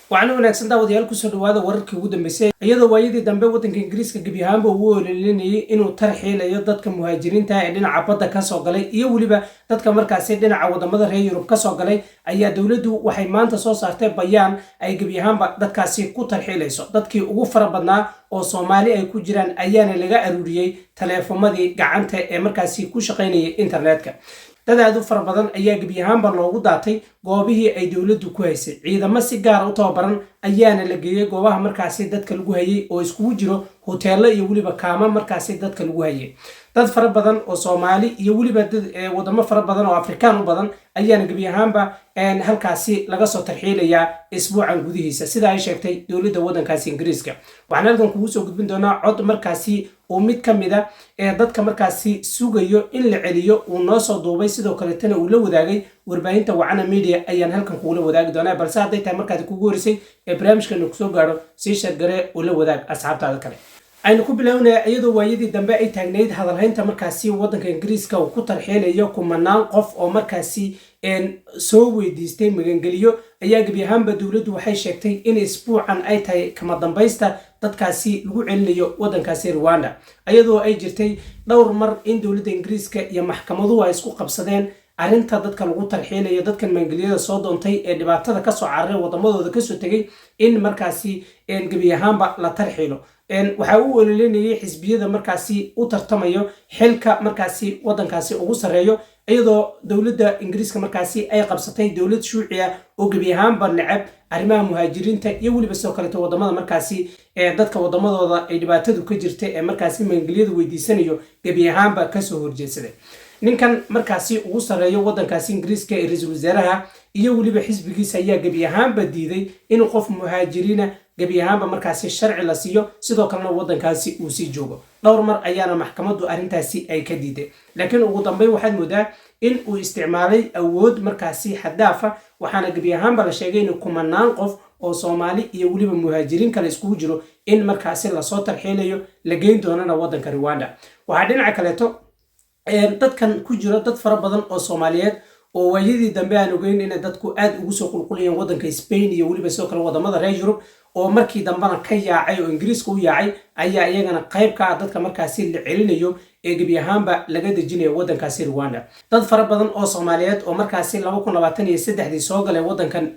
Waxaana wanaagsan, daawadayaal, kusoo dhawaada wararkii ugu dambeysay. Iyadoo waayadii dambe waddanka Ingiriiska gebi ahaanba ugu ololinayay inuu tarxiilayo dadka muhaajiriinta ee dhinaca badda kasoo galay iyo weliba dadka markaasi dhinaca wadamada reer Yurub kasoo galay, ayaa dowladdu waxay maanta soo saartay bayaan ay gebi ahaanba dadkaasi ku tarxiilayso. Dadkii ugu fara badnaa oo Soomaali ay ku jiraan ayaana laga aruuriyey taleefamadii gacanta ee markaasi ku shaqaynayay internetka. Dad aad u fara badan ayaa gebi ahaanba loogu daatay goobihii ay dowladdu ku haysay. Ciidamo si gaara u tababaran ayaana la geeyey goobaha markaasi dadka lagu hayay, oo iskugu jiro hoteello iyo weliba kaama markaasi dadka lagu hayay. Dad fara badan oo Soomaali iyo weliba dad wadamo fara badan oo Afrikaan u badan ayaana gebi ahaanba halkaasi laga soo tarxiilayaa isbuucan gudihiisa, sida ay sheegtay dowladda waddankaasi Ingiriiska. Waxaan halkan kugu soo gudbin doonaa cod markaasi uu mid ka mida ee dadka markaasi sugayo in la celiyo uu noo soo duubay, sidoo kaletana uu la wadaagay warbaahinta Wacana Media ayaan halkan kugula wadaagi doonaa. Balse hadday tahay markaadi kugu horeysay ee barnaamijkana kusoo gaadho, sii share garee oo la wadaag asxaabtaada kale. Aynu ku bilownaya, iyadoo waayadii dambe ay taagnayd hadalhaynta markaasi waddanka Ingiriiska uu ku tarxiilayo kumanaan qof oo markaasi soo weydiistay magangeliyo, ayaa gebi ahaanba dowladdu waxay sheegtay in isbuucan ay tahay kama dambaysta dadkaasi lagu celinayo waddankaasi Rwanda. Iyadoo ay jirtay dhowr mar in dowladda Ingiriiska iyo maxkamaduhu ay isku qabsadeen arrinta dadka lagu tarxiilayo, dadkan magangeliyada soo doontay ee dhibaatada kasoo cararay, wadamadooda kasoo tegay, in markaasi gebi ahaanba la tarxiilo, waxaa u ololeynayay xisbiyada markaasi u tartamayo xilka markaasi waddankaasi ugu sarreeyo. Iyadoo dowladda Ingiriiska markaasi ay qabsatay dowlad shuuci ah oo gebi ahaanba necab arrimaha muhaajiriinta iyo weliba sidoo kaleeto wadamada markaasi ee dadka wadamadooda ay dhibaatadu ka jirta ee markaasi magangeliyada weydiisanayo gebi ahaanba kasoo horjeedsaday. Ninkan markaasi ugu sarreeyo waddankaasi Ingiriiska ee ra-iisul wasaaraha iyo weliba xisbigiisa ayaa gebi ahaanba diiday inuu qof muhaajiriina gebi ahaanba markaasi sharci la siiyo, sidoo kalena waddankaasi uu sii joogo. Dhowr mar ayaana maxkamaddu arrintaasi ay ka diiday, laakiin ugu dambeyn waxaad moodaa in uu isticmaalay awood markaasi xaddaafa. Waxaana gebi ahaanba la sheegay in kumanaan qof oo Soomaali iyo weliba muhaajiriin kale iskugu jiro in markaasi lasoo tarxiilayo, la geyn doonana waddanka Rwanda. Waxaa dhinaca kaleeto dadkan ku jiro dad fara badan oo Soomaaliyeed oo waayadii dambe aan ogeyn inay dadku aad ugu soo qulqulayeen waddanka Spain iyo weliba sidoo kale wadamada reer Yurub, oo markii dambena ka yaacay oo Ingiriiska u yaacay, ayaa iyagana qayb ka ah dadka markaasi la celinayo ee gebi ahaanba laga dejinayo waddankaasi Rwanda. Dad fara badan oo Soomaaliyeed oo markaasi 2023-dii soo galay waddankan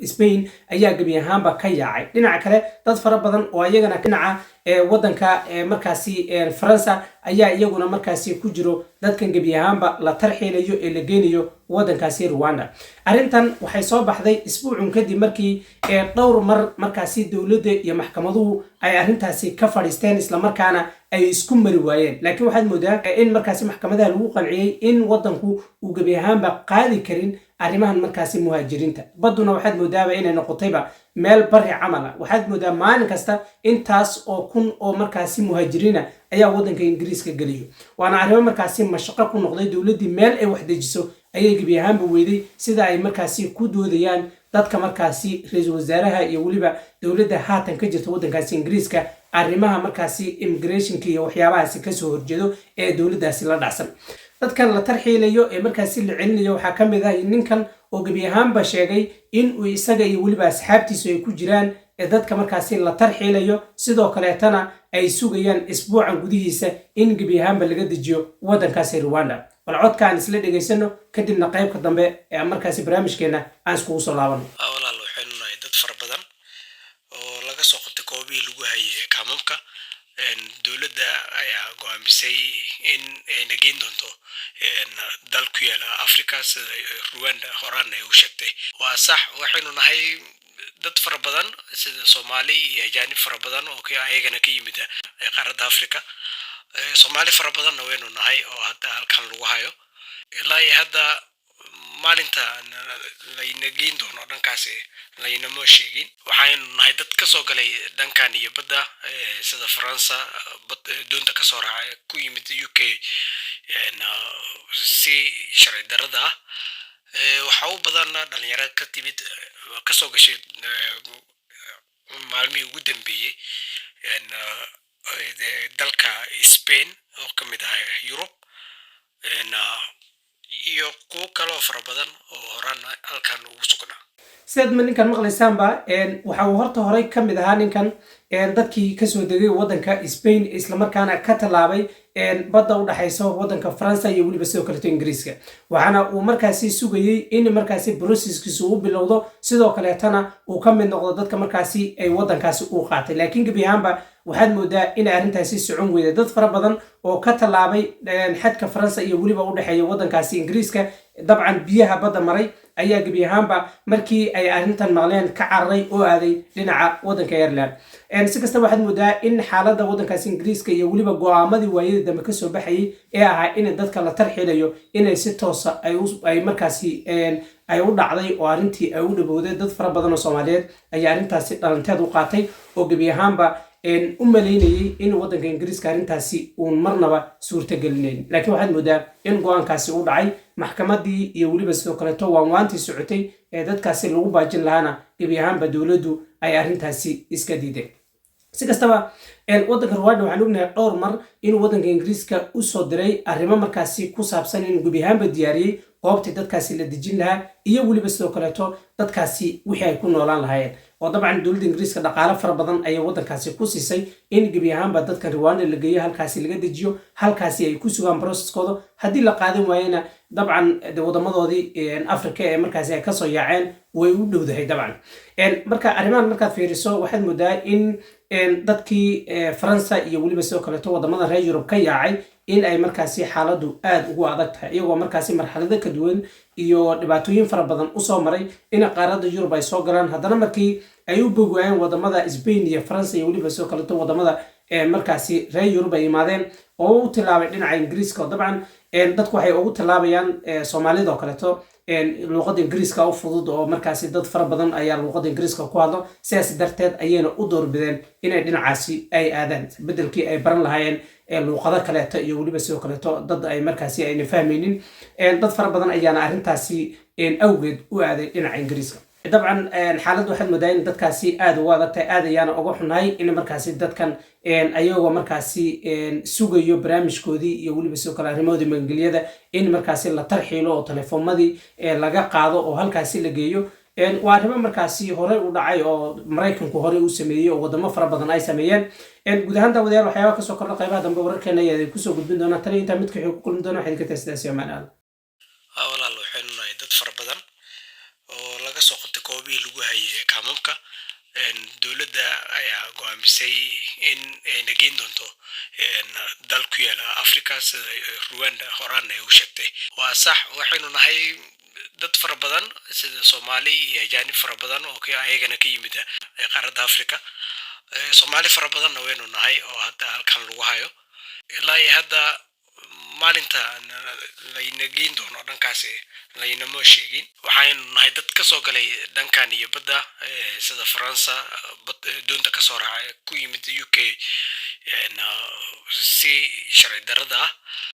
Spain ayaa gebi ahaanba ka yaacay. Dhinaca kale, dad fara badan oo iyagana dhinaca waddanka markaasi Faransa ayaa iyaguna markaasi ku jiro dadkan gebi ahaanba la tarxiilayo ee la geynayo waddankaasi Rwanda. Arrintan waxay soo baxday isbuucun kadib markii dhowr mar markaasi dowladda iyo maxkamaduhu ay arrintaasi ka fadhiisteen, islamarkaana ay isku mari waayeen. Laakiin waxaad moodaa in markaasi maxkamadaha lagu qanciyey in waddanku uu gebi ahaanba qaadi karin arrimahan markaasi muhaajiriinta. Badduna waxaad moodaaba inay noqotayba meel bari camal ah. Waxaad moodaa maalin kasta intaas oo kun oo markaasi muhaajiriina ayaa waddanka Ingiriiska geliyo, waana arrimo markaasi mashaqo ku noqday dowladdii. Meel ay wax dejiso ayay gebi ahaanba weyday, sida ay markaasi ku doodayaan dadka markaasi ra-iisul wasaaraha iyo weliba dowladda haatan ka jirta waddankaasi Ingiriiska arrimaha markaasi immigrationka iyo waxyaabahaasi kasoo horjeedo ee dowladdaasi la dhacsan. Dadkan la tarxiilayo ee markaasi la celinayo waxaa ka mid ah ninkan oo gebi ahaanba sheegay in uu isaga iyo weliba asxaabtiisu ay ku jiraan ee dadka markaasi la tarxiilayo, sidoo kaleetana ay sugayaan isbuucan gudihiisa in gebi ahaanba laga dejiyo waddankaasi Rwanda. Bal codka aan isla dhegaysano, kadibna qaybka dambe ee markaasi barnaamijkeena aan iskugu soo laabano. Walaal, waxaynu nahay dad fara badan oo laga soo qabtay goobihii lagu hayay kaamamka. Dowladda ayaa go'aamisay in ayna geyn doonto dal ku yaala Africa, sida Rwanda horaan ay u sheegtay. Waa sax, waxaynu nahay dad fara badan, sida Soomaali iyo ajaanib fara badan oo ayagana ka yimid qaaradda Africa. Soomaali fara badanna waynu nahay oo hadda halkan lagu hayo. Ilaa iyo hadda maalinta layna geyn doono dhankaasi laynama sheegin. Waxaynu nahay dad kasoo galay dhankan iyo badda, sida Faransa bad doonta kasoo raacay, ku yimid UK si sharci darrada ah. Waxaa u badan dhalinyaro ka timid, kasoo gashay maalmihii ugu dambeeyey dalka Spain oo ka mid ah Yurub, iyo kuwo kale oo fara badan oo horaan halkan ugu sugnaa. Sidaad ma ninkan maqlaysaanba, waxa uu horta horey ka mid ahaa ninkan dadkii kasoo degay waddanka Spain, islamarkaana ka tallaabay badda u dhexayso waddanka Faransa iyo weliba sidoo kaleeto Ingiriiska. Waxaana uu markaasi sugayey in markaasi processkiisu uu bilowdo, sidoo kaleetana uu ka mid noqdo dadka markaasi ay waddankaasi uu qaatay. Laakiin gebi ahaanba waxaad moodaa inay arrintaasi socon weyda. Dad fara badan oo ka tallaabay xadka Faransa iyo weliba u dhexeeya waddankaasi Ingiriiska, dabcan biyaha badda maray, ayaa gebi ahaanba markii ay arrintan maqleen ka cararay oo aaday dhinaca waddanka Ireland. Si kastaba, waxaad moodaa in xaaladda waddankaasi Ingiriiska iyo weliba go'aamadii waayadii dambe kasoo baxayay ee ahaa in dadka la tarxilayo inay si toosa ay markaasi ay u dhacday oo arrintii ay u dhawowday. Dad fara badan oo Soomaaliyeed ayaa arrintaasi dhalanteed u qaatay oo gebi ahaanba u malaynayay in waddanka Ingiriiska arrintaasi uun marnaba suurtagelinayn. Laakiin waxaad moodaa in go'aankaasi u dhacay, maxkamadii iyo weliba sidoo kaleeto waanwaantii socotay ee dadkaasi lagu baajin lahaana gebi ahaanba dowladdu ay arrintaasi iska diiday. Si kastaba, waddanka Rwanda waxaan ognahay dhowr mar inuu waddanka Ingiriiska usoo diray arrimo markaasi ku saabsan inuu gebi ahaanba diyaariyey goobtii dadkaasi la dejin lahaa iyo weliba sidoo kaleeto dadkaasi wixii ay ku noolaan lahaayeen, oo dabcan dowladda Ingiriiska dhaqaale fara badan ayay waddankaasi ku siisay in gebi ahaanba dadka Rwanda la geeyo, halkaasi laga dejiyo, halkaasi ay ku sugaan processkooda. Haddii la qaadan waayena, dabcan wadamadoodii Africa ee markaasi ay kasoo yaaceen way u dhowdahay dabcan. Marka arrimahan markaad fiiriso, waxaad moodaa in dadkii Faransa iyo weliba sidoo kaleeto wadamada reer Yurub ka yaacay in ay markaasi xaaladdu aada ugu adag tahay, iyagoo markaasi marxalado ka duwan iyo dhibaatooyin fara badan usoo maray in qaaradda Yurub ay soo galaan. Haddana markii ay u bogi waayeen wadamada Spain iyo Faransa iyo weliba sidoo kaleeto wadamada markaasi reer Yurub ay yimaadeen oo u tilaabay dhinaca Ingiriiska. Oo dabcan dadku waxay ugu tilaabayaan, Soomaalida oo kaleeto, luuqadda Ingiriiska u fudud, oo markaasi dad fara badan ayaa luuqadda Ingiriiska ku hadlo. Sidaas darteed ayayna u doorbideen inay dhinacaasi ay aadaan bedelkii ay baran lahaayeen luuqado kaleeto iyo weliba sidoo kaleeto dad ay markaasi ayna fahmaynin. Dad fara badan ayaana arrintaasi awgeed u aaday dhinaca Ingiriiska. Dabcan xaaladda waxaad moodaa in dadkaasi aada ugu adagtahay. Aad ayaana uga xunnahay in markaasi dadkan ayagoo markaasi sugayo barnaamijkoodii iyo weliba sidoo kale arrimahoodii magangelyada in markaasi la tarxiilo oo telefoonadii laga qaado oo halkaasi la geeyo. Waa arrimo markaasi horey u dhacay oo Maraykanku horey u sameeyey oo wadamo fara badan ay sameeyeen. Guud ahaan, daawadayaal, waxyaaba kasoo kordha qaybaha dambe wararkeena ayaa kusoo gudbin doonaa. Tan iyo intaa midka xig ku kulmi doona, waxay idinka tahay sidaas iyo amaan aala. Walaal, waxaynu nahay dad fara badan oo laga soo qabtay goobihii lagu hayay kaamamka. Dowladda ayaa go'aamisay in ayna geyn doonto dal ku yaala Africa, sida Rwanda horaan ay u sheegtay. Waa sax, waxaynu nahay dad fara badan, sida Soomaali iyo ajaanib fara badan oo ayagana ka yimid qaaradda Africa. Soomaali fara badanna waynu nahay oo hadda halkan lagu hayo. Ilaa iyo hadda maalinta layna geyn doono dhankaasi laynama sheegin. Waxaynu nahay dad kasoo galay dhankan iyo badda, sida Faransa doonta kasoo raacay, ku yimid UK si sharci darrada ah.